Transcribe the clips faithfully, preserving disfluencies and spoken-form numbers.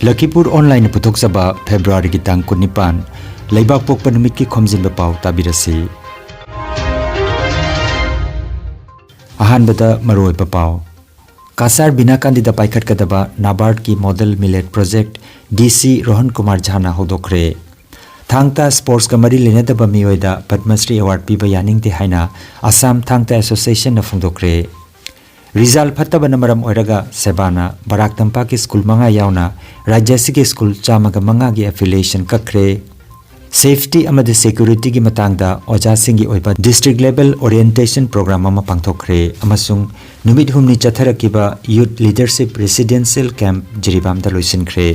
ꯂꯈꯤꯄꯨꯔ ꯑꯣꯟꯂꯥꯏꯟꯅ ꯄꯨꯊꯣꯛꯆꯕ ꯐꯦꯕ꯭ꯔꯨꯋꯥꯔꯤꯒꯤ ꯇꯥꯡ ꯀꯨꯟꯅꯤꯄꯥꯟ, ꯂꯩꯕꯥꯛ ꯄꯣꯛꯄ ꯅꯨꯃꯤꯠꯀꯤ ꯈꯣꯝꯖꯤꯟꯕ ꯄꯥꯎ ꯇꯥꯕꯤꯔꯁꯤ꯫ ꯑꯍꯥꯟꯕꯗ ꯃꯔꯨꯑꯣꯏꯕ ꯄꯥꯎ꯫ ꯀꯥꯁꯥꯔ ꯕꯤꯅꯥꯀꯥꯟꯗꯤꯗ ꯄꯥꯏꯈꯠꯀꯗꯕ ꯅꯥꯕꯥꯔꯗꯀꯤ ꯃꯣꯗꯦꯜ ꯃꯤꯂꯦꯠ ꯄ꯭ꯔꯣꯖꯦꯛ ꯗꯤ ꯁꯤ ꯔꯣꯍꯟ ꯀꯨꯃꯥꯔ ꯖꯥꯅ ꯍꯧꯗꯣꯛꯈ꯭ꯔꯦ꯫ ꯊꯥꯡ ꯇꯥ ꯁ꯭ꯄꯣꯔꯠꯁꯀ ꯃꯔꯤ ꯂꯩꯅꯗꯕ ꯃꯤꯑꯣꯏꯗ ꯄꯗꯃꯁ꯭ꯔꯤ ꯑꯦꯋꯥꯔꯗ ꯄꯤꯕ ꯌꯥꯅꯤꯡꯗꯦ ꯍꯥꯏꯅ ꯑꯁꯥꯝ ꯊꯥꯡ ꯇꯥ ꯑꯦꯁꯣꯁꯤꯌꯦꯁꯟꯅ ꯐꯣꯡꯗꯣꯛꯈ꯭ꯔꯦ꯫ ꯔꯤꯖꯜ ꯐꯠꯇꯕꯅ ꯃꯔꯝ ꯑꯣꯏꯔꯒ ꯁꯦꯕꯥꯅ ꯕꯔꯥꯛ ꯇꯝꯄꯥꯛꯀꯤ ꯁ꯭ꯀꯨꯜ ꯃꯉꯥ ꯌꯥꯎꯅ ꯔꯥꯖ꯭ꯌ ꯑꯁꯤꯒꯤ ꯁ꯭ꯀꯨꯜ ꯆꯥꯝꯃꯒ ꯃꯉꯥꯒꯤ ꯑꯦꯐꯤꯂꯤꯌꯦꯁꯟ ꯀꯛꯈ꯭ꯔꯦ꯫ ꯁꯦꯐꯇꯤ ꯑꯃꯗꯤ ꯁꯦꯀ꯭ꯌꯨꯔꯤꯇꯤꯒꯤ ꯃꯇꯥꯡꯗ ꯑꯣꯖꯥꯁꯤꯡꯒꯤ ꯑꯣꯏꯕ ꯗꯤꯁꯇ꯭ꯔꯤꯛ ꯂꯦꯚꯦꯜ ꯑꯣꯔꯤꯌꯦꯟꯇꯦꯁꯟ ꯄ꯭ꯔꯣꯒ꯭ꯔꯥꯝ ꯑꯃ ꯄꯥꯡꯊꯣꯛꯈ꯭ꯔꯦ ꯑꯃꯁꯨꯡ ꯅꯨꯃꯤꯠ ꯍꯨꯝꯅꯤ ꯆꯠꯊꯔꯛꯈꯤꯕ ꯌꯨꯠ ꯂꯤꯗꯔꯁꯤꯞ ꯔꯦꯁꯤꯗꯦꯟꯁꯤꯌꯦꯜ ꯀꯦꯝꯞ ꯖꯤꯔꯤꯕꯥꯝꯗ ꯂꯣꯏꯁꯤꯟꯈ꯭ꯔꯦ꯫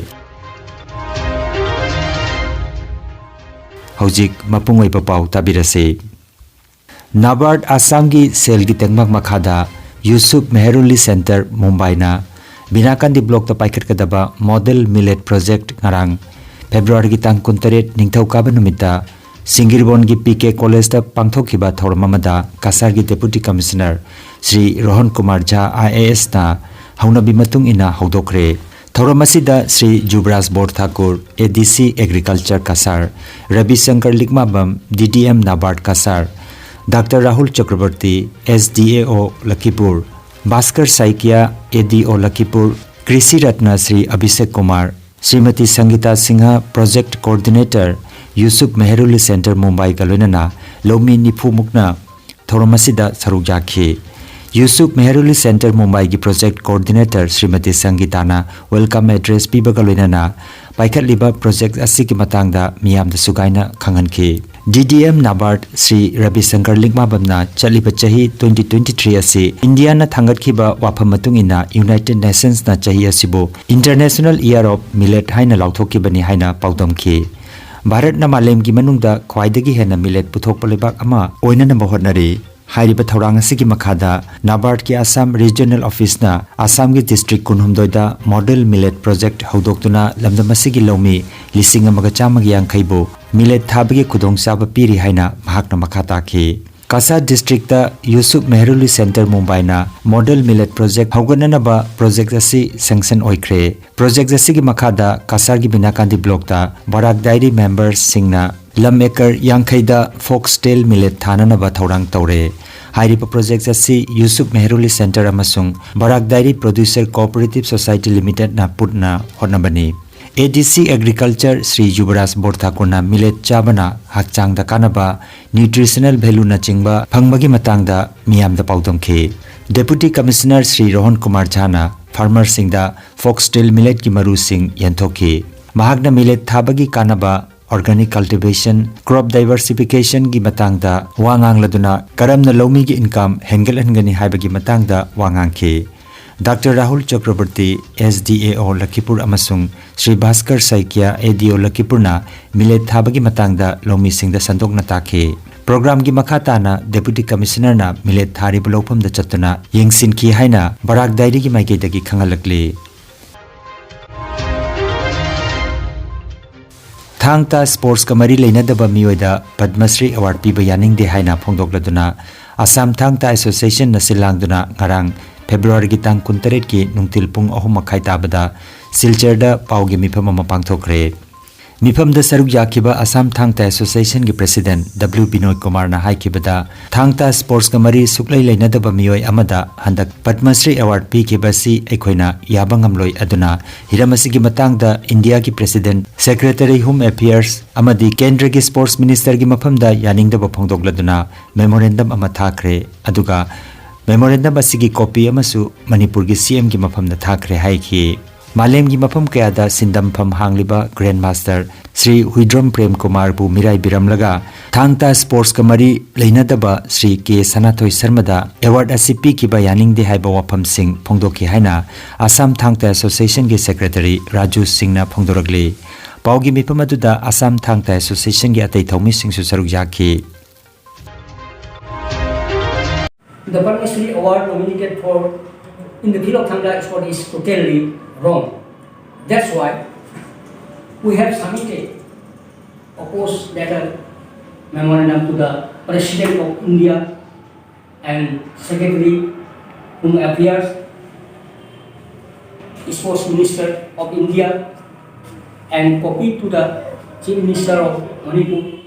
ꯍꯧꯖꯤꯛ ꯃꯄꯨꯡ ꯑꯣꯏꯕ ꯄꯥꯎ ꯇꯥꯕꯤꯔꯁꯤ꯫ ꯅꯥꯕꯥꯔꯗ ꯑꯁꯥꯝꯒꯤ ꯁꯦꯜꯒꯤ ꯇꯦꯡꯕꯥꯡ ꯃꯈꯥꯗ Yusuf Meherally centre ꯃꯨꯝꯕꯥꯏꯅ ꯕꯤꯅꯥꯀꯥꯟꯗꯤ ꯕ꯭ꯂꯣꯛꯇ ꯄꯥꯏꯈꯠꯀꯗꯕ model millet project ꯉꯔꯥꯡ ꯐꯦꯕ꯭ꯔꯨꯋꯥꯔꯤꯒꯤ ꯇꯥꯡ ꯀꯨꯟꯇꯔꯦꯠ ꯅꯤꯡꯊꯧꯀꯥꯕ ꯅꯨꯃꯤꯠꯇ ꯁꯤꯡꯒꯤꯔꯕꯣꯟꯒꯤ ꯄꯤ ꯀꯦ ꯀꯣꯂꯦꯖꯇ ꯄꯥꯡꯊꯣꯛꯈꯤꯕ ꯊꯧꯔꯝ ꯑꯃꯗ ꯀꯁꯥꯔꯒꯤ ꯗꯦꯄꯨꯇꯤ ꯀꯃꯤꯁꯅꯔ ꯁ꯭ꯔꯤ ꯔꯣꯍꯟ ꯀꯨꯃꯥꯔ ꯖꯥ ꯑꯥꯏ ꯑꯦ ꯑꯦꯁꯅ ꯍꯧꯅꯕꯤ ꯃꯇꯨꯡ ꯏꯟꯅ ꯍꯧꯗꯣꯛꯈ꯭ꯔꯦ꯫ ꯊꯧꯔꯝ ꯑꯁꯤꯗ ꯁ꯭ꯔꯤ ꯖꯨꯕ꯭ꯔꯥꯖ ꯕꯣꯔ Thakur, A D C agriculture Cachar, Rabishankar Likmabam, D D M NABARD Cachar, doctor Rahul Chakraborty, S D A O Lakhipur, Bhaskar Saikia, A D O Lakhipur, Krishi Ratna Shri Abhishek Kumar, Shrimati Sangita Singha, project coordinator Yusuf Meherally centre ꯃꯨꯝꯕꯥꯏꯒ ꯂꯣꯏꯅꯅ ꯂꯧꯃꯤ ꯅꯤꯐꯨ ꯃꯨꯛꯅ ꯊꯧꯔꯝ ꯑꯁꯤꯗ ꯁꯔꯨꯛ ꯌꯥꯈꯤ꯫ ꯌꯨꯁꯨꯞ ꯃꯦꯍꯔꯨꯂꯤ ꯁꯦꯟꯇꯔ ꯃꯨꯝꯕꯥꯏꯒꯤ ꯄ꯭ꯔꯣꯖꯦꯛ ꯀꯣꯑꯣꯔꯗꯤꯅꯦꯇꯔ ꯁ꯭ꯔꯤꯃꯇꯤ ꯁꯪꯒꯤꯇꯥꯅ ꯋꯦꯜꯀꯝ ꯑꯦꯗ꯭ꯔꯦꯁ ꯄꯤꯕꯒ ꯂꯣꯏꯅꯅ ꯄꯥꯏꯈꯠꯂꯤꯕ ꯄ꯭ꯔꯣꯖꯦꯛ ꯑꯁꯤꯒꯤ ꯃꯇꯥꯡꯗ ꯃꯤꯌꯥꯝꯗ ꯁꯨꯒꯥꯏꯅ ꯈꯪꯍꯟꯈꯤ꯫ ꯗꯤ ꯗꯤ ꯑꯦꯝ ꯅꯥꯕꯥꯔꯗ ꯁ꯭ꯔꯤ ꯔꯕꯤꯁꯪꯀꯔ ꯂꯤꯛꯃꯥꯕꯝꯅ ꯆꯠꯂꯤꯕ ꯆꯍꯤ ꯇ꯭ꯋꯦꯟꯇꯤ ꯇ꯭ꯋꯦꯟꯇꯤ ꯊ꯭ꯔꯤ ꯑꯁꯤ ꯏꯟꯗꯤꯌꯥꯅ ꯊꯥꯡꯒꯠꯈꯤꯕ ꯋꯥꯐꯝ ꯃꯇꯨꯡ ꯏꯟꯅ ꯌꯨꯅꯥꯏꯇꯦꯗ ꯅꯦꯁꯟꯁꯅ ꯆꯍꯤ ꯑꯁꯤꯕꯨ ꯏꯟꯇꯔꯅꯦꯁꯅꯦꯜ ꯏꯌꯥꯔ ꯑꯣꯐ ꯃꯤꯂꯦꯠ ꯍꯥꯏꯅ ꯂꯥꯎꯊꯣꯛꯈꯤꯕꯅꯤ ꯍꯥꯏꯅ ꯄꯥꯎꯗꯝꯈꯤ꯫ ꯚꯥꯔꯠꯅ ꯃꯥꯂꯦꯝꯒꯤ ꯃꯅꯨꯡꯗ ꯈ꯭ꯋꯥꯏꯗꯒꯤ ꯍꯦꯟꯅ ꯃꯤꯂꯦꯠ ꯄꯨꯊꯣꯛꯄ ꯂꯩꯕꯥꯛ ꯑꯃ ꯑꯣꯏꯅꯅꯕ ꯍꯣꯠꯅꯔꯤ꯫ ꯍꯥꯏꯔꯤꯕ ꯊꯧꯔꯥꯡ ꯑꯁꯤꯒꯤ ꯃꯈꯥꯗ ꯅꯥꯕꯥꯔꯗꯀꯤ ꯑꯁꯥꯝ ꯔꯤꯖꯅꯦꯜ ꯑꯣꯐꯤꯁꯅ ꯑꯁꯥꯝꯒꯤ ꯗꯤꯁꯇ꯭ꯔꯤꯛ ꯀꯨꯟꯍꯨꯝꯗꯣꯏꯗ ꯃꯣꯗꯦꯜ ꯃꯤꯂꯦꯠ ꯄ꯭ꯔꯣꯖꯦꯛ ꯍꯧꯗꯣꯛꯇꯨꯅ ꯂꯝꯗꯝ ꯑꯁꯤꯒꯤ ꯂꯧꯃꯤ ꯂꯤꯁꯤꯡ ꯑꯃꯒ ꯆꯥꯝꯃꯒ ꯌꯥꯡꯈꯩꯕꯨ ꯃꯤꯂꯦꯠ ꯊꯥꯕꯒꯤ ꯈꯨꯗꯣꯡꯆꯥꯕ ꯄꯤꯔꯤ ꯍꯥꯏꯅ ꯃꯍꯥꯛꯅ ꯃꯈꯥ ꯇꯥꯈꯤ꯫ ꯀꯁꯥꯔ ꯗꯤꯁꯇ꯭ꯔꯤꯛꯇ ꯌꯨꯁꯨꯞ ꯃꯦꯍꯔꯨꯂꯤ ꯁꯦꯟꯇꯔ ꯃꯨꯝꯕꯥꯏꯅ ꯃꯣꯗꯦꯜ ꯃꯤꯂꯦꯠ ꯄ꯭ꯔꯣꯖꯦꯛ ꯍꯧꯒꯠꯅꯅꯕ ꯄ꯭ꯔꯣꯖꯦꯛ ꯑꯁꯤ ꯁꯦꯡꯁꯟ ꯑꯣꯏꯈ꯭ꯔꯦ꯫ ꯄ꯭ꯔꯣꯖꯦꯛ ꯑꯁꯤꯒꯤ ꯃꯈꯥꯗ ꯀꯁꯥꯔꯒꯤ ꯕꯤꯅꯥꯀꯥꯟꯗꯤ ꯕ꯭ꯂꯣꯛꯇ ꯕꯔꯥꯛ ꯗꯥꯏꯔꯤ ꯃꯦꯝꯕꯔꯁꯤꯡꯅ ꯂꯝ ꯑꯦꯀꯔ ꯌꯥꯡꯈꯩꯗ ꯐꯣꯛꯁ ꯇꯦꯜ ꯃꯤꯂꯦꯠ ꯊꯥꯅꯅꯕ ꯊꯧꯔꯥꯡ ꯇꯧꯔꯦ꯫ ꯍꯥꯏꯔꯤꯕ ꯄ꯭ꯔꯣꯖꯦꯛ ꯑꯁꯤ ꯌꯨꯁꯨꯞ ꯃꯦꯍꯔꯨꯂꯤ ꯁꯦꯟꯇꯔ ꯑꯃꯁꯨꯡ ꯕꯔꯥꯛ ꯗꯥꯏꯔꯤ ꯄ꯭ꯔꯣꯗ꯭ꯌꯨꯁꯔ ꯀꯣꯑꯣꯄꯔꯦꯇꯤꯚ ꯁꯣꯁꯥꯏꯇꯤ ꯂꯤꯃꯤꯇꯦꯗꯅ ꯄꯨꯟꯅ ꯍꯣꯠꯅꯕꯅꯤ꯫ ꯑꯦ D C agriculture Shri Yuvraj ꯕꯣꯔꯊꯥꯀꯨꯔꯅ millet ꯆꯥꯕꯅ ꯍꯛꯆꯥꯡꯗ ꯀꯥꯟꯅꯕ, ꯅ꯭ꯌꯨꯇ꯭ꯔꯤꯁꯅꯦꯜ ꯚꯦꯂꯨꯅꯆꯤꯡꯕ ꯐꯪꯕꯒꯤ ꯃꯇꯥꯡꯗ ꯃꯤꯌꯥꯝꯗ ꯄꯥꯎꯗꯝꯈꯤ꯫ ꯗꯦꯄꯨꯇꯤ ꯀꯃꯤꯁꯅꯔ ꯁ꯭ꯔꯤ ꯔꯣꯍꯟ ꯀꯨꯃꯥꯔ ꯖꯥꯅ ꯐꯥꯔꯃꯔꯁꯤꯡꯗ ꯐꯣꯛꯁ ꯇꯦꯜ ꯃꯤꯂꯦꯠꯀꯤ ꯃꯔꯨꯁꯤꯡ ꯌꯦꯟꯊꯣꯛꯈꯤ꯫ ꯃꯍꯥꯛꯅ ꯃꯤꯂꯦꯠ ꯊꯥꯕꯒꯤ ꯀꯥꯟꯅꯕ, ꯑꯣꯔꯒꯥꯅꯤꯛ ꯀꯜꯇꯤꯚꯦꯁꯟ, ꯀ꯭ꯔꯣꯞ ꯗꯥꯏꯚꯔꯁꯤꯐꯤꯀꯦꯁꯟꯒꯤ ꯃꯇꯥꯡꯗ ꯋꯥ ꯉꯥꯡꯂꯗꯨꯅ ꯀꯔꯝꯅ ꯂꯧꯃꯤꯒꯤ ꯏꯟꯀꯝ ꯍꯦꯟꯒꯠꯍꯟꯒꯅꯤ ꯍꯥꯏꯕꯒꯤ ꯃꯇꯥꯡꯗ ꯋꯥ ꯉꯥꯡꯈꯤ꯫ Doctor Rahul Chakraborty, S D A O ꯂꯈꯤꯄꯨꯔ, ꯑꯃꯁꯨꯡ ꯁ꯭ꯔꯤ ꯚꯥꯁꯀꯔ ꯁꯥꯏꯀ꯭ꯌ, ꯑꯦ ꯗꯤ ꯑꯣ ꯂꯈꯤꯄꯨꯔꯅ ꯃꯤꯂꯦꯠ ꯊꯥꯕꯒꯤ ꯃꯇꯥꯡꯗ ꯂꯧꯃꯤꯁꯤꯡꯗ ꯁꯟꯗꯣꯛꯅ ꯇꯥꯛꯈꯤ꯫ ꯄ꯭ꯔꯣꯒ꯭ꯔꯥꯝꯒꯤ ꯃꯈꯥ ꯇꯥꯅ ꯗꯦꯄꯨꯇꯤ ꯀꯃꯤꯁꯅꯔꯅ ꯃꯤꯂꯦꯠ ꯊꯥꯔꯤꯕ ꯂꯧꯐꯝꯗ ꯆꯠꯇꯨꯅ ꯌꯦꯡꯁꯤꯟꯈꯤ ꯍꯥꯏꯅ ꯕꯔꯥꯛ ꯗꯥꯏꯔꯤꯒꯤ ꯃꯥꯏꯀꯩꯗꯒꯤ ꯈꯪꯍꯜꯂꯛꯂꯤ꯫ ꯊꯥꯡ ꯇꯥ ꯁ꯭ꯄꯣꯔꯠꯁꯀ ꯃꯔꯤ ꯂꯩꯅꯗꯕ ꯃꯤꯑꯣꯏꯗ ꯄꯗꯃꯁ꯭ꯔꯤ ꯑꯦꯋꯥꯔꯗ ꯄꯤꯕ ꯌꯥꯅꯤꯡꯗꯦ ꯍꯥꯏꯅ ꯐꯣꯡꯗꯣꯛꯂꯗꯨꯅ ꯑꯁꯥꯝ ꯊꯥꯡ ꯇꯥ ꯑꯦꯁꯣꯁꯤꯌꯦꯁꯟꯅ ꯁꯤꯜ ꯂꯥꯡꯗꯨꯅ ꯉꯔꯥꯡ ꯐꯦꯕ꯭ꯔꯨꯋꯥꯔꯤꯒꯤ ꯇꯥꯡ ꯀꯨꯟꯇꯔꯦꯠꯀꯤ ꯅꯨꯡꯊꯤꯜ ꯄꯨꯡ ꯑꯍꯨꯝ ꯃꯈꯥꯏ ꯇꯥꯕꯗ ꯁꯤꯜꯆꯔꯗ ꯄꯥꯎꯒꯤ ꯃꯤꯐꯝ ꯑꯃ ꯄꯥꯡꯊꯣꯛꯈ꯭ꯔꯦ꯫ ꯃꯤꯐꯝꯗ ꯁꯔꯨꯛ ꯌꯥꯈꯤꯕ ꯑꯁꯥꯝ ꯊꯥꯡ ꯇꯥ ꯑꯦꯁꯣꯁꯤꯌꯦꯁꯟꯒꯤ ꯄ꯭ꯔꯦꯁꯤꯗꯦꯟꯠ ꯗꯕ꯭ꯂꯤꯎ ꯕꯤꯅꯣꯏ ꯀꯨꯃꯥꯔꯅ ꯍꯥꯏꯈꯤꯕꯗ, ꯊꯥꯡ ꯇꯥ ꯁ꯭ꯄꯣꯔꯠꯁꯀ ꯃꯔꯤ ꯁꯨꯛꯂꯩ ꯂꯩꯅꯗꯕ ꯃꯤꯑꯣꯏ ꯑꯃꯗ ꯍꯟꯗꯛ ꯄꯗꯃꯁ꯭ꯔꯤ ꯑꯦꯋꯥꯔꯗ ꯄꯤꯈꯤꯕ ꯑꯁꯤ ꯑꯩꯈꯣꯏꯅ ꯌꯥꯕ ꯉꯝꯂꯣꯏ꯫ ꯑꯗꯨꯅ ꯍꯤꯔꯝ ꯑꯁꯤꯒꯤ ꯃꯇꯥꯡꯗ ꯏꯟꯗꯤꯌꯥꯒꯤ ꯄ꯭ꯔꯦꯁꯤꯗꯦꯟꯠ, ꯁꯦꯀ꯭ꯔꯦꯇꯔꯤ, ꯍꯣꯝ ꯑꯦꯐꯤꯌꯔꯁ ꯑꯃꯗꯤ ꯀꯦꯟꯗ꯭ꯔꯒꯤ ꯁ꯭ꯄꯣꯔꯠꯁ ꯃꯤꯅꯤꯁꯇꯔꯒꯤ ꯃꯐꯝꯗ ꯌꯥꯅꯤꯡꯗꯕ ꯐꯣꯡꯗꯣꯛꯂꯗꯨꯅ ꯃꯦꯃꯣꯔꯦꯟꯗꯝ ꯑꯃ ꯊꯥꯈ꯭ꯔꯦ꯫ ꯑꯗꯨꯒ ꯃꯦꯃꯣꯔꯦꯟꯗꯝ ꯑꯁꯤꯒꯤ ꯀꯣꯄꯤ ꯑꯃꯁꯨ ꯃꯅꯤꯄꯨꯔꯒꯤ ꯁꯤ ꯑꯦꯝꯒꯤ ꯃꯐꯝꯗ ꯊꯥꯈ꯭ꯔꯦ ꯍꯥꯏꯈꯤ꯫ ꯃꯥꯂꯦꯝꯒꯤ ꯃꯐꯝ ꯀꯌꯥꯗ ꯁꯤꯟꯗꯝꯐꯝ ꯍꯥꯡꯂꯤꯕ ꯒ꯭ꯔꯦꯟ ꯃꯥꯁꯇꯔ ꯁ꯭ꯔꯤ ꯍꯨꯏꯗ꯭ꯔꯣꯝ ꯄ꯭ꯔꯦꯝ ꯀꯨꯃꯥꯔꯕꯨ ꯃꯤꯔꯥꯏꯕꯤꯔꯝꯂꯒ ꯊꯥꯡ ꯇꯥ ꯁ꯭ꯄꯣꯔꯠꯁꯀ ꯃꯔꯤ ꯂꯩꯅꯗꯕ ꯁ꯭ꯔꯤ ꯀꯦ ꯁꯅꯥꯊꯣꯏ ꯁꯔꯃꯗ ꯑꯦꯋꯥꯔꯗ ꯑꯁꯤ ꯄꯤꯈꯤꯕ ꯌꯥꯅꯤꯡꯗꯦ ꯍꯥꯏꯕ ꯋꯥꯐꯝꯁꯤꯡ ꯐꯣꯡꯗꯣꯛꯈꯤ ꯍꯥꯏꯅ ꯑꯁꯥꯝ ꯊꯥꯡ ꯇꯥ ꯑꯦꯁꯣꯁꯤꯌꯦꯁꯟꯒꯤ ꯁꯦꯀ꯭ꯔꯦꯇꯔꯤ ꯔꯥꯖꯨ ꯁꯤꯡꯅ ꯐꯣꯡꯗꯣꯔꯛꯂꯤ꯫ ꯄꯥꯎꯒꯤ ꯃꯤꯐꯝ ꯑꯗꯨꯗ ꯑꯁꯥꯝ ꯊꯥꯡ ꯇꯥ ꯑꯦꯁꯣꯁꯤꯌꯦꯁꯟꯒꯤ ꯑꯇꯩ ꯊꯧꯃꯤꯁꯤꯡꯁꯨ ꯁꯔꯨꯛ ꯌꯥꯈꯤ꯫ The Padma Shri Award nominated for in the field of Thangta sport is totally wrong. That's why we have submitted oppose letter memorandum to the President of India and Secretary Home Affairs, Sports Minister of India, and copy to the Chief Minister of Manipur.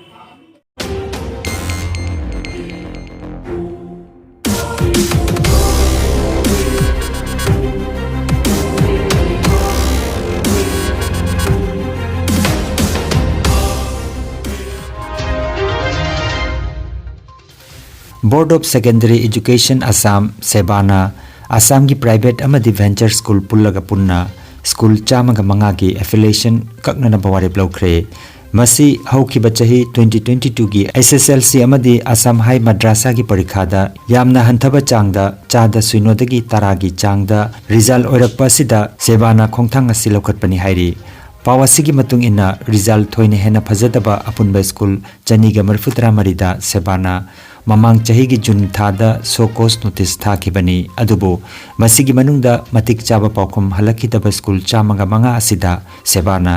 Board of Secondary Education Assam, ꯁꯦꯕꯥꯅ ꯑꯁꯥꯝꯒꯤ private ꯑꯃꯗꯤ venture school ꯄꯨꯜꯂꯒ ꯄꯨꯟꯅ school ꯆꯥꯝꯃꯒ ꯃꯉꯥꯒꯤ affiliation ꯀꯛꯅꯅꯕ ꯋꯥꯔꯦꯞ ꯂꯧꯈ꯭ꯔꯦ꯫ ꯃꯁꯤ ꯍꯧꯈꯤꯕ ꯆꯍꯤ twenty twenty-twoꯒꯤ S S L C ꯑꯃꯗꯤ ꯑꯁꯥꯝ ꯍꯥꯏ ꯃꯗ꯭ꯔꯥꯁꯥꯒꯤ ꯄꯔꯤꯈꯥꯗ ꯌꯥꯝꯅ ꯍꯟꯊꯕ ꯆꯥꯡꯗ ꯆꯥꯗ ꯁꯤꯅꯣꯗꯒꯤ ꯇꯔꯥꯒꯤ ꯆꯥꯡꯗ result ꯑꯣꯏꯔꯛꯄ ꯑꯁꯤꯗ ꯁꯦꯕꯥꯅ ꯈꯣꯡꯊꯥꯡ ꯑꯁꯤ ꯂꯧꯈꯠꯄꯅꯤ ꯍꯥꯏꯔꯤ꯫ ꯄꯥꯎ ꯑꯁꯤꯒꯤ ꯃꯇꯨꯡ ꯏꯟꯅ, result ꯊꯣꯏꯅ ꯍꯦꯟꯅ ꯐꯖꯗꯕ ꯑꯄꯨꯟꯕ school ꯆꯅꯤꯒ ꯃꯔꯤꯐꯨ ꯇꯔꯥ ꯃꯔꯤꯗ ꯁꯦꯕꯥꯅ ꯃꯃꯥꯡ ꯆꯍꯤꯒꯤ June ꯊꯥꯗ show cause notice ꯊꯥꯈꯤꯕꯅꯤ꯫ ꯑꯗꯨꯕꯨ ꯃꯁꯤꯒꯤ ꯃꯅꯨꯡꯗ ꯃꯇꯤꯛ ꯆꯥꯕ ꯄꯥꯎꯈꯨꯝ ꯍꯜꯂꯛꯈꯤꯗꯕ school ꯆꯥꯝꯃꯒ ꯃꯉꯥ ꯑꯁꯤꯗ ꯁꯦꯕꯥꯅ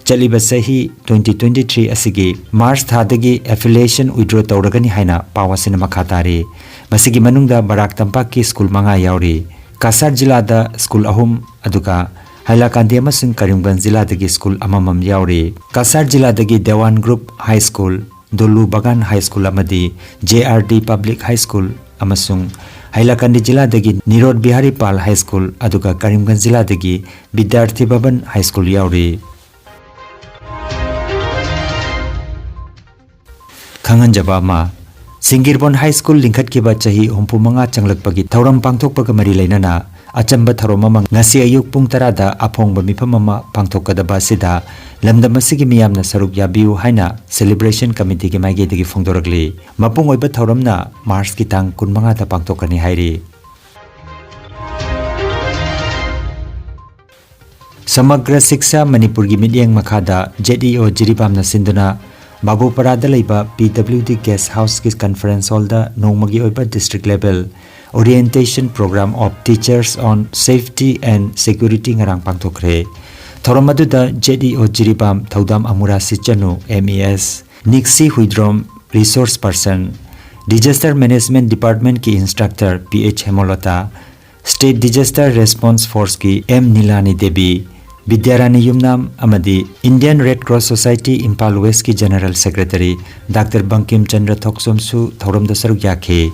ꯆꯠꯂꯤꯕ ꯆꯍꯤ twenty twenty-three ꯑꯁꯤꯒꯤ March ꯊꯥꯗꯒꯤ affiliation withdraw ꯇꯧꯔꯒꯅꯤ ꯍꯥꯏꯅ ꯄꯥꯎ ꯑꯁꯤꯅ ꯃꯈꯥ ꯇꯥꯔꯤ꯫ ꯃꯁꯤꯒꯤ ꯃꯅꯨꯡꯗ ꯕꯔꯥꯛ ꯇꯝꯄꯥꯛꯀꯤ school ꯃꯉꯥ ꯌꯥꯎꯔꯤ꯫ ꯀꯁꯥꯔ ꯖꯤꯂꯥꯗ school ꯑꯍꯨꯝ, ꯑꯗꯨꯒ ꯍꯥꯏꯂꯥꯀꯥꯟꯗꯤ ꯑꯃꯁꯨꯡ ꯀꯔꯤꯝꯒꯟꯖ ꯖꯤꯂꯥꯗꯒꯤ school ꯑꯃꯃꯝ ꯌꯥꯎꯔꯤ꯫ Cachar ꯖꯤꯂꯥꯗꯒꯤ ꯗꯦꯋꯥꯟ Group High School, ꯗꯣꯂꯨ ꯕꯒꯥꯟ High School ꯑꯃꯗꯤ J R D Public High School ꯑꯃꯁꯨꯡ ꯍꯥꯏꯂꯥꯀꯥꯟꯗꯤ ꯖꯤꯂꯥꯗꯒꯤ ꯅꯤꯔꯣꯗ ꯕꯤꯍꯥꯔꯤ ꯄꯥꯜ High School, ꯑꯗꯨꯒ ꯀꯔꯤꯝꯒꯟꯖ ꯖꯤꯂꯥꯗꯒꯤ ꯕꯤꯗ꯭ꯌꯥꯔꯊꯤ ꯚꯕꯟ High School ꯌꯥꯎꯔꯤ꯫ ꯈꯪꯍꯟꯖꯕ ꯑꯃ, ꯁꯤꯡꯒꯤꯔꯕꯣꯟ High School ꯂꯤꯡꯈꯠꯈꯤꯕ ꯆꯍꯤ ꯍꯨꯝꯐꯨ ꯃꯉꯥ ꯆꯪꯂꯛꯄꯒꯤ ꯊꯧꯔꯝ ꯄꯥꯡꯊꯣꯛꯄꯒ ꯃꯔꯤ ꯂꯩꯅꯅ ꯑꯆꯝꯕ ꯊꯧꯔꯝ ꯑꯃ ꯉꯁꯤ ꯑꯌꯨꯛ ꯄꯨꯡ ꯇꯔꯥꯗ ꯑꯐꯣꯡꯕ ꯃꯤꯐꯝ ꯑꯃ ꯄꯥꯡꯊꯣꯛꯀꯗꯕ ꯑꯁꯤꯗ ꯂꯝꯗꯝ ꯑꯁꯤꯒꯤ ꯃꯤꯌꯥꯝꯅ ꯁꯔꯨꯛ ꯌꯥꯕꯤꯌꯨ ꯍꯥꯏꯅ celebration committeeꯒꯤ ꯃꯥꯏꯀꯩꯗꯒꯤ ꯐꯣꯡꯗꯣꯔꯛꯂꯤ꯫ ꯃꯄꯨꯡ ꯑꯣꯏꯕ ꯊꯧꯔꯝꯅ Marchꯀꯤ ꯇꯥꯡ ꯀꯨꯟꯃꯉꯥꯗ ꯄꯥꯡꯊꯣꯛꯀꯅꯤ ꯍꯥꯏꯔꯤ꯫ ꯁꯃꯒ꯭ꯔ ꯁꯤꯛꯁꯥ ꯃꯅꯤꯄꯨꯔꯒꯤ ꯃꯤꯠꯌꯦꯡ ꯃꯈꯥꯗ Z E O ꯖꯤꯔꯤꯕꯥꯝꯅ ꯁꯤꯟꯗꯨꯅ ꯕꯥꯕꯨꯄꯔꯥꯗ ꯂꯩꯕ P W D Guest Houseꯀꯤ conference hallꯗ ꯅꯣꯡꯃꯒꯤ ꯑꯣꯏꯕ district level orientation program of teachers on safety and security ꯉꯔꯥꯡ ꯄꯥꯡꯊꯣꯛꯈ꯭ꯔꯦ꯫ ꯊꯧꯔꯝ ꯑꯗꯨꯗ Z E O ꯖꯤꯔꯤꯕꯥꯝ ꯊꯧꯗꯥꯝ ꯑꯃꯨꯔꯥ ꯁꯤꯆꯅꯨ, M E S, ꯅꯤꯛꯁꯤ Huidrom, Resource Person, Disaster Management Department ꯀꯤ Instructor P H Hemolata, State Disaster Response Force ꯀꯤ M Nilani Devi, ꯕꯤꯗ꯭ꯌꯥꯔꯥꯅꯤ ꯌꯨꯝꯅꯥꯝ ꯑꯃꯗꯤ Indian Red Cross Society Imphal West ꯀꯤ General Secretary Doctor Bangkim Chandra ꯊꯣꯛꯆꯣꯝꯁꯨ ꯊꯧꯔꯝꯗ ꯁꯔꯨꯛ ꯌꯥꯈꯤ꯫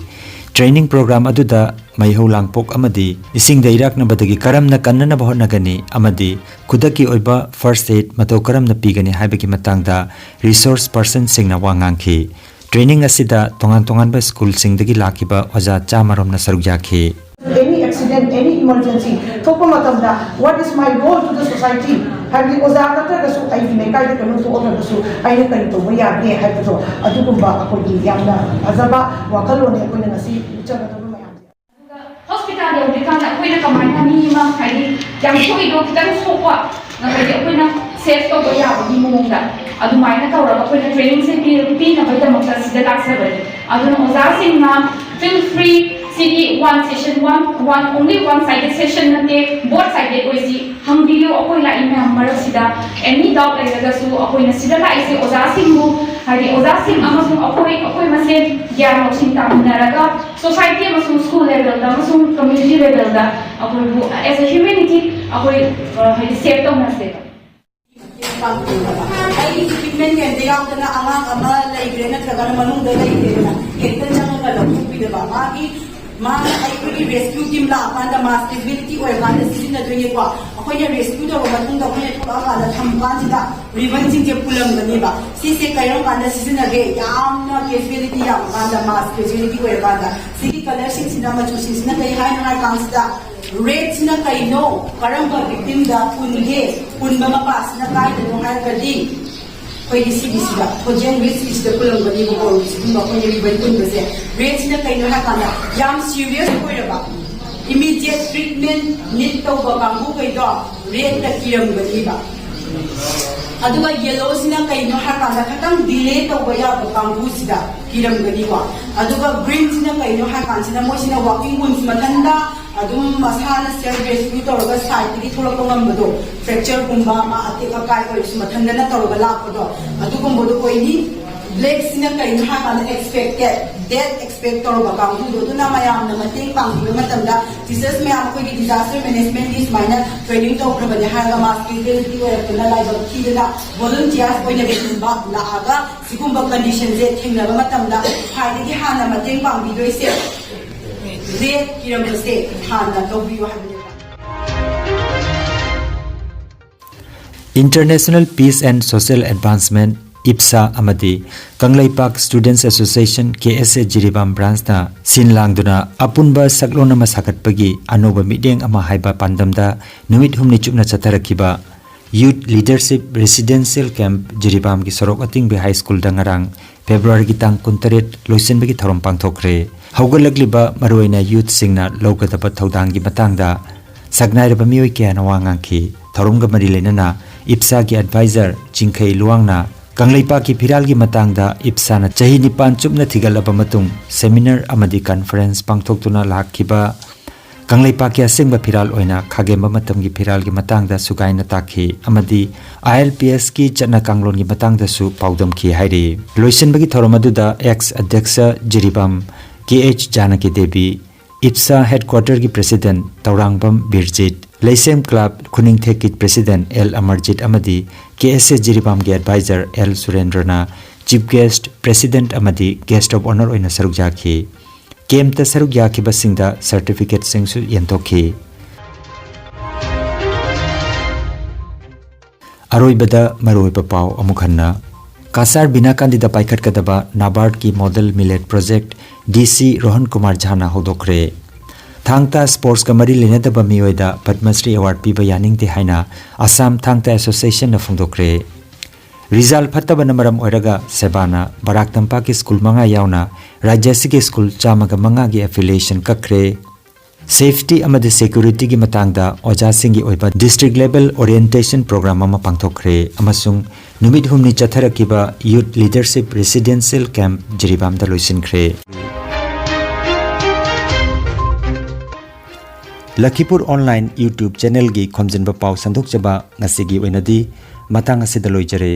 Training program ꯑꯗꯨꯗ ꯃꯩꯍꯧ ꯂꯥꯡꯄꯣꯛ ꯑꯃꯗꯤ ꯏꯁꯤꯡꯗ ꯏꯔꯥꯛꯅꯕꯗꯒꯤ ꯀꯔꯝꯅ ꯀꯟꯅꯅꯕ ꯍꯣꯠꯅꯒꯅꯤ ꯑꯃꯗꯤ ꯈꯨꯗꯛꯀꯤ ꯑꯣꯏꯕ first aid ꯃꯇꯧ ꯀꯔꯝꯅ ꯄꯤꯒꯅꯤ ꯍꯥꯏꯕꯒꯤ ꯃꯇꯥꯡꯗ resource personꯁꯤꯡꯅ ꯋꯥ ꯉꯥꯡꯈꯤ꯫ Training ꯑꯁꯤꯗ ꯇꯣꯉꯥꯟ ꯇꯣꯉꯥꯟꯕ ꯁ꯭ꯀꯨꯜꯁꯤꯡꯗꯒꯤ ꯂꯥꯛꯈꯤꯕ ꯑꯣꯖꯥ ꯆꯥꯃꯔꯣꯝꯅ ꯁꯔꯨꯛ ꯌꯥꯈꯤ꯫ Any accident, any emergency ꯊꯣꯛꯄ ꯃꯇꯝꯗ what is my role to the society? ꯍꯥꯏꯕꯗꯤ ꯑꯣꯖꯥ ꯅꯠꯇ꯭ꯔꯒꯁꯨ ꯑꯩꯒꯤ ꯂꯩꯀꯥꯏꯗ ꯀꯩꯅꯣ ꯊꯣꯛꯑꯒꯁꯨ ꯑꯩꯅ ꯀꯔꯤ ꯇꯧꯕ ꯌꯥꯒꯦ ꯍꯥꯏꯕꯗꯣ ꯑꯗꯨꯒꯨꯝꯕ ꯑꯩꯈꯣꯏꯒꯤ ꯌꯥꯝꯅ ꯐꯖꯕ ꯋꯥꯈꯜꯂꯣꯟꯅꯤ ꯑꯩꯈꯣꯏꯅ ꯉꯁꯤ ꯎꯠꯆꯒꯗꯕ ꯃꯌꯥꯝꯁꯦ꯫ ꯍꯣꯁꯄꯤꯇꯥꯜ ꯌꯧꯗ꯭ꯔꯤꯀꯥꯟꯗ ꯑꯩꯈꯣꯏꯅ ꯀꯃꯥꯏꯅ ꯃꯤ ꯑꯃ ꯍꯥꯏꯗꯤ ꯌꯥꯝ ꯁꯣꯛꯏꯗꯣ ꯈꯤꯇꯪ ꯁꯣꯛꯄ ꯍꯥꯏꯗꯤ ꯑꯩꯈꯣꯏꯅ ꯁꯦꯐ ꯇꯧꯕ ꯌꯥꯕꯒꯤ ꯃꯑꯣꯡꯗ ꯑꯗꯨꯃꯥꯏꯅ ꯇꯧꯔꯒ ꯑꯩꯈꯣꯏꯅ ꯇ꯭ꯔꯦꯅꯤꯡꯁꯦ ꯄꯤꯅꯕꯒꯤꯗꯃꯛꯇ ꯁꯤꯗ ꯂꯥꯛꯆꯕꯅꯤ꯫ ꯑꯗꯨꯅ ꯑꯣꯖꯥꯁꯤꯡꯅ feel free, ꯁꯤꯒꯤ one session, one one only one sided session ꯅꯠꯇꯦ, both sided ꯑꯣꯏꯁꯤ꯫ ꯍꯪꯕꯤꯌꯨ ꯑꯩꯈꯣꯏ ꯂꯥꯛꯏ ꯃꯌꯥꯝ ꯃꯔꯛꯁꯤꯗ꯫ Any doubt ꯂꯩꯔꯒꯁꯨ ꯑꯩꯈꯣꯏꯅ ꯁꯤꯗ ꯂꯥꯛꯏꯁꯦ ꯑꯣꯖꯥꯁꯤꯡꯕꯨ ꯍꯥꯏꯗꯤ ꯑꯣꯖꯥꯁꯤꯡ ꯑꯃꯁꯨꯡ ꯑꯩꯈꯣꯏ ꯑꯩꯈꯣꯏ ꯃꯁꯦꯟ ꯒ꯭ꯌꯥꯟ ꯂꯧꯁꯤꯡ ꯇꯥꯃꯤꯟꯅꯔꯒ society ꯑꯃꯁꯨꯡ school level ꯗ ꯑꯃꯁꯨꯡ community level ꯗ ꯑꯩꯈꯣꯏꯕꯨ as a humanity ꯑꯩꯈꯣꯏ ꯍꯥꯏꯗꯤ ꯁꯦꯞ ꯇꯧꯅꯁꯦꯕ꯫ ꯑꯩꯒꯤ equipment ꯀꯩꯝꯇ ꯌꯥꯎꯗꯅ ꯑꯉꯥꯡ ꯑꯃ ꯂꯩꯈ꯭ꯔꯦ ꯅꯠꯇ꯭ꯔꯒꯅ ꯃꯅꯨꯡꯗ ꯂꯩꯈ꯭ꯔꯦꯅ ꯍꯦꯛꯇ ꯆꯪꯉꯒ ꯂꯧꯊꯣꯛꯄꯤꯗꯕ꯫ ꯃꯥꯒꯤ ꯃꯥꯅ ꯑꯩꯈꯣꯏꯒꯤ rescue team ꯂꯥꯛꯑꯀꯥꯟꯗ mass casualty ꯑꯣꯏꯔꯀꯥꯟꯗ ꯁꯤꯖꯤꯟꯅꯗꯣꯏꯅꯦꯀꯣ꯫ ꯑꯩꯈꯣꯏꯅ rescue ꯇꯧꯔꯕ ꯃꯇꯨꯡꯗ ꯑꯩꯈꯣꯏꯅ ꯊꯣꯛꯂꯛꯑꯀꯥꯟꯗ ꯊꯝꯕ ꯀꯥꯟꯁꯤꯗ ribbon ꯁꯤꯡꯁꯦ ꯄꯨꯜꯂꯝꯒꯅꯦꯕ꯫ ꯁꯤꯁꯦ ꯀꯔꯝ ꯀꯥꯟꯗ ꯁꯤꯖꯤꯟꯅꯒꯦ? ꯌꯥꯝꯅ casualty ꯌꯥꯝꯕ ꯀꯥꯟꯗ, mass casualty ꯑꯣꯏꯔꯀꯥꯟꯗ꯫ ꯁꯤꯒꯤ colour ꯁꯤꯡꯁꯤꯅ, ꯃꯆꯨꯁꯤꯡꯁꯤꯅ ꯀꯔꯤ ꯍꯥꯏꯅꯣ ꯍꯥꯏꯔ ꯀꯥꯟꯁꯤꯗ, red ꯁꯤꯅ ꯀꯩꯅꯣ, ꯀꯔꯝꯕ victim ꯗ ꯄꯨꯟꯒꯦ, ꯄꯨꯟꯕ ꯃꯄꯥꯁꯤꯅ ꯀꯥꯏꯗꯅꯣ ꯍꯥꯏꯔꯒꯗꯤ ꯑꯩꯈꯣꯏꯒꯤ ꯁꯤꯒꯤꯁꯤꯗ, ꯊꯣꯟꯖꯦꯟ ꯋꯤꯁꯀꯤꯁꯤꯗ ꯄꯨꯜꯂꯝꯒꯅꯤꯕꯀꯣ꯫ ꯁꯤꯒꯨꯝꯕ ꯑꯩꯈꯣꯏꯅ ribbon ꯄꯨꯟꯕꯁꯦ, red ꯁꯤꯅ ꯀꯩꯅꯣ ꯍꯥꯏꯔꯀꯥꯟꯗ ꯌꯥꯝ serious ꯑꯣꯏꯔꯕ, immediate treatment need ꯇꯧꯕ ꯀꯥꯡꯕꯨꯈꯩꯗꯣ red ꯇ ꯀꯤꯔꯝꯒꯅꯤꯕ꯫ ꯑꯗꯨꯒ yellow ꯁꯤꯅ ꯀꯩꯅꯣ ꯍꯥꯏꯔꯀꯥꯟꯗ ꯈꯤꯇꯪ delay ꯇꯧꯕ ꯌꯥꯕ ꯀꯥꯡꯕꯨꯁꯤꯗ ꯀꯤꯔꯝꯒꯅꯤꯀꯣ꯫ ꯑꯗꯨꯒ green ꯁꯤꯅ ꯀꯩꯅꯣ ꯍꯥꯏꯔꯀꯥꯟꯁꯤꯗ ꯃꯣꯏꯁꯤꯅ walking wounds ꯃꯊꯟꯇ ꯑꯗꯨꯝ ꯃꯁꯥꯅ self rescue ꯇꯧꯔꯒ side ꯇꯒꯤ ꯊꯣꯛꯂꯛꯄ ꯉꯝꯕꯗꯣ, fracture ꯒꯨꯝꯕ ꯑꯃ ꯑꯇꯦꯛ ꯑꯀꯥꯏ ꯑꯣꯏꯔꯁꯨ ꯃꯊꯟꯇꯅ ꯇꯧꯔꯒ ꯂꯥꯛꯄꯗꯣ ꯑꯗꯨꯒꯨꯝꯕꯗꯣ ꯑꯣꯏꯅꯤ꯫ ꯂꯦꯛꯁꯤꯅ ꯀꯩꯅꯣ ꯍꯥꯏ ꯀꯥꯟꯗ ꯑꯦꯛꯁꯄꯦꯛꯇꯦꯠ ꯗꯦꯠ ꯑꯦꯛꯁꯄꯦꯛ ꯇꯧꯔꯕ ꯀꯥꯡꯕꯨꯗꯣ, ꯑꯗꯨꯅ ꯃꯌꯥꯝꯅ ꯃꯇꯦꯡ ꯄꯥꯡꯕꯤꯕ ꯃꯇꯝꯗ, ꯇꯤꯆꯔꯁ ꯃꯌꯥꯝ ꯑꯩꯈꯣꯏꯒꯤ ꯗꯤꯖꯥꯁꯇꯔ ꯃꯦꯅꯦꯖꯃꯦꯟꯒꯤ ꯁꯨꯃꯥꯏꯅ ꯇ꯭ꯔꯦꯅꯤꯡ ꯇꯧꯈ꯭ꯔꯕꯅꯦ ꯍꯥꯏꯔꯒ ꯃꯥꯁ ꯀꯦꯖꯨꯋꯦꯂꯤꯇꯤ ꯑꯣꯏꯔꯛꯇꯅ ꯂꯥꯏꯕꯛ ꯊꯤꯗꯅ ꯚꯣꯂꯨꯟꯇꯤꯌꯥꯔꯁ ꯑꯣꯏꯅ ꯂꯥꯛꯑꯒ ꯁꯤꯒꯨꯝꯕ ꯀꯟꯗꯤꯁꯟꯁꯦ ꯊꯦꯡꯅꯕ ꯃꯇꯝꯗ ꯈ꯭ꯋꯥꯏꯗꯒꯤ ꯍꯥꯟꯅ ꯃꯇꯦꯡ ꯄꯥꯡꯕꯤꯗꯣꯏꯁꯦ ꯔꯦꯠ ꯏꯔꯝꯕꯁꯦ ꯍꯥꯟꯅ ꯂꯧꯕꯤꯌꯨ ꯍꯥꯏꯕꯅꯦꯕ꯫ International Peace and Social Advancement, ꯏꯞꯁꯥ, ꯑꯃꯗꯤ ꯀꯪꯂꯩꯄꯥꯛ Students Association, ꯀꯦ ꯑꯦꯁ ꯑꯦ, ꯖꯤꯔꯤꯕꯥꯝ ꯕ꯭ꯔꯥꯟꯁꯅ ꯁꯤꯟ ꯂꯥꯡꯗꯨꯅ ꯑꯄꯨꯟꯕ ꯁꯛꯂꯣꯟ ꯑꯃ ꯁꯥꯒꯠꯄꯒꯤ ꯑꯅꯧꯕ ꯃꯤꯠꯌꯦꯡ ꯑꯃ ꯍꯥꯏꯕ ꯄꯥꯟꯗꯝꯗ ꯅꯨꯃꯤꯠ ꯍꯨꯝꯅꯤ ꯆꯨꯞꯅ ꯆꯠꯊꯔꯛꯈꯤꯕ Youth Leadership Residential Camp, ꯖꯤꯔꯤꯕꯥꯝꯒꯤ ꯁꯣꯔꯣꯛ ꯑꯇꯤꯡꯕꯤ ꯍꯥꯏ ꯁ꯭ꯀꯨꯜꯗ ꯉꯔꯥꯡ, ꯐꯦꯕ꯭ꯔꯨꯋꯥꯔꯤꯒꯤ ꯇꯥꯡ ꯀꯨꯟꯇꯔꯦꯠ, ꯂꯣꯏꯁꯤꯟꯕꯒꯤ ꯊꯧꯔꯝ ꯄꯥꯡꯊꯣꯛꯈ꯭ꯔꯦ꯫ ꯍꯧꯒꯠꯂꯛꯂꯤꯕ ꯃꯔꯨꯑꯣꯏꯅ ꯌꯨꯠꯁꯤꯡꯅ ꯂꯧꯒꯗꯕ ꯊꯧꯗꯥꯡꯒꯤ ꯃꯇꯥꯡꯗ ꯁꯛꯅꯥꯏꯔꯕ ꯃꯤꯑꯣꯏ ꯀꯌꯥꯅ ꯋꯥ ꯉꯥꯡꯈꯤ꯫ ꯊꯧꯔꯝꯒ ꯃꯔꯤ ꯂꯩꯅꯅ ꯏꯞꯁꯥꯒꯤ ꯑꯦꯗꯚꯥꯏꯖꯔ ꯆꯤꯡꯈꯩ ꯂꯨꯋꯥꯡꯅ ꯀꯪꯂꯩꯄꯥꯛꯀꯤ ꯐꯤꯔꯥꯜꯒꯤ ꯃꯇꯥꯡꯗ ꯏꯞꯁꯥꯅ ꯆꯍꯤ ꯅꯤꯄꯥꯟ ꯆꯨꯞꯅ ꯊꯤꯒꯠꯂꯕ ꯃꯇꯨꯡ ꯁꯦꯃꯤꯅꯥꯔ ꯑꯃꯗꯤ ꯀꯟꯐꯔꯦꯟꯁ ꯄꯥꯡꯊꯣꯛꯇꯨꯅ ꯂꯥꯛꯈꯤꯕ ꯀꯪꯂꯩꯄꯥꯛꯀꯤ ꯑꯁꯦꯡꯕ ꯐꯤꯔꯥꯜ ꯑꯣꯏꯅ ꯈꯥꯒꯦꯝꯕ ꯃꯇꯝꯒꯤ ꯐꯤꯔꯥꯜꯒꯤ ꯃꯇꯥꯡꯗ ꯁꯨꯒꯥꯏꯅ ꯇꯥꯛꯈꯤ ꯑꯃꯗꯤ ꯑꯥꯏ ꯑꯦꯜ ꯄꯤ ꯑꯦꯁꯀꯤ ꯆꯠꯅ ꯀꯥꯡꯂꯣꯟꯒꯤ ꯃꯇꯥꯡꯗꯁꯨ ꯄꯥꯎꯗꯝꯈꯤ ꯍꯥꯏꯔꯤ꯫ ꯂꯣꯏꯁꯤꯟꯕꯒꯤ ꯊꯧꯔꯝ ꯑꯗꯨꯗ ꯑꯦꯛꯁ ꯑꯗ꯭ꯌꯛꯁ ꯖꯤꯔꯤꯕꯥꯝ ꯀꯦ ꯑꯩꯆ ꯖꯥꯅꯀꯤ ꯗꯦꯕꯤ, ꯏꯞꯁꯥ ꯍꯦꯗꯀ꯭ꯋꯥꯇꯔꯒꯤ ꯄ꯭ꯔꯦꯁꯤꯗꯦꯟꯠ ꯇꯧꯔꯥꯡꯕꯝ ꯕꯤꯔꯖꯤꯠ, ꯂꯩꯁꯦꯝ ꯀ꯭ꯂꯕ ꯈꯨꯅꯤꯡꯊꯦꯛꯀꯤ ꯄ꯭ꯔꯦꯁꯤꯗꯦꯟꯠ ꯑꯦꯜ ꯑꯃꯔꯖꯤꯠ ꯑꯃꯗꯤ ꯀꯦ ꯑꯦꯁ ꯑꯦ ꯖꯤꯔꯤꯕꯥꯝꯒꯤ ꯑꯦꯗꯚꯥꯏꯖꯔ ꯑꯦꯜ ꯁꯨꯔꯦꯟꯗ꯭ꯔꯅ ꯆꯤꯐ ꯒꯦꯁ꯭ꯠ, ꯄ꯭ꯔꯦꯁꯤꯗꯦꯟꯠ ꯑꯃꯗꯤ ꯒꯦꯁ꯭ꯠ ꯑꯣꯐ ꯑꯣꯅꯔ ꯑꯣꯏꯅ ꯁꯔꯨꯛ ꯌꯥꯈꯤ꯫ ꯀꯦꯝꯞꯇ ꯁꯔꯨꯛ ꯌꯥꯈꯤꯕꯁꯤꯡꯗ ꯁꯔꯇꯤꯐꯤꯀꯦꯠꯁꯤꯡꯁꯨ ꯌꯦꯟꯊꯣꯛꯈꯤ꯫ ꯑꯔꯣꯏꯕꯗ ꯃꯔꯨꯑꯣꯏꯕ ꯄꯥꯎ ꯑꯃꯨꯛ ꯍꯟꯅ꯫ ꯀꯥꯁꯥꯔ ꯕꯤꯅꯥꯀꯥꯟꯗꯤꯗ ꯄꯥꯏꯈꯠꯀꯗꯕ ꯅꯥꯕꯥꯔꯗꯀꯤ ꯃꯣꯗꯦꯜ ꯃꯤꯂꯦꯠ ꯄ꯭ꯔꯣꯖꯦꯛ ꯗꯤ ꯁꯤ ꯔꯣꯍꯟ ꯀꯨꯃꯥꯔ ꯖꯥꯅ ꯍꯧꯗꯣꯛꯈ꯭ꯔꯦ꯫ ꯊꯥꯡ ꯇꯥ ꯁ꯭ꯄꯣꯔꯠꯁꯀ ꯃꯔꯤ ꯂꯩꯅꯗꯕ ꯃꯤꯑꯣꯏꯗ ꯄꯗꯃꯁ꯭ꯔꯤ ꯑꯦꯋꯥꯔꯗ ꯄꯤꯕ ꯌꯥꯅꯤꯡꯗꯦ ꯍꯥꯏꯅ ꯑꯁꯥꯝ ꯊꯥꯡ ꯇꯥ ꯑꯦꯁꯣꯁꯤꯌꯦꯁꯟꯅ ꯐꯣꯡꯗꯣꯛꯈ꯭ꯔꯦ꯫ ꯔꯤꯖꯜ ꯐꯠꯇꯕꯅ ꯃꯔꯝ ꯑꯣꯏꯔꯒ ꯁꯦꯕꯥꯅ ꯕꯔꯥꯛ ꯇꯝꯄꯥꯛꯀꯤ ꯁ꯭ꯀꯨꯜ ꯃꯉꯥ ꯌꯥꯎꯅ ꯔꯥꯖ꯭ꯌ ꯑꯁꯤꯒꯤ ꯁ꯭ꯀꯨꯜ ꯆꯥꯝꯃꯒ ꯃꯉꯥꯒꯤ ꯑꯦꯐꯤꯂꯤꯌꯦꯁꯟ ꯀꯛꯈ꯭ꯔꯦ꯫ ꯁꯦꯐꯇꯤ ꯑꯃꯗꯤ ꯁꯦꯀ꯭ꯌꯨꯔꯤꯇꯤꯒꯤ ꯃꯇꯥꯡꯗ ꯑꯣꯖꯥꯁꯤꯡꯒꯤ ꯑꯣꯏꯕ ꯗꯤꯁꯇ꯭ꯔꯤꯛ ꯂꯦꯚꯦꯜ ꯑꯣꯔꯤꯌꯦꯟꯇꯦꯁꯟ ꯄ꯭ꯔꯣꯒ꯭ꯔꯥꯝ ꯑꯃ ꯄꯥꯡꯊꯣꯛꯈ꯭ꯔꯦ ꯑꯃꯁꯨꯡ ꯅꯨꯃꯤꯠ ꯍꯨꯝꯅꯤ ꯆꯠꯊꯔꯛꯈꯤꯕ ꯌꯨꯠ ꯂꯤꯗꯔꯁꯤꯞ ꯔꯦꯁꯤꯗꯦꯟꯁꯤꯌꯦꯜ ꯀꯦꯝꯞ ꯖꯤꯔꯤꯕꯥꯝꯗ ꯂꯣꯏꯁꯤꯟꯈ꯭ꯔꯦ꯫ ꯂꯈꯤꯄꯨꯔ ꯑꯣꯟꯂꯥꯏꯟ YouTube ꯆꯦꯅꯦꯜꯒꯤ ꯈꯣꯝꯖꯤꯟꯕ ꯄꯥꯎ ꯁꯟꯗꯣꯛꯆꯕ ꯉꯁꯤꯒꯤ ꯑꯣꯏꯅꯗꯤ ꯃꯇꯥꯡ ꯑꯁꯤꯗ ꯂꯣꯏꯖꯔꯦ꯫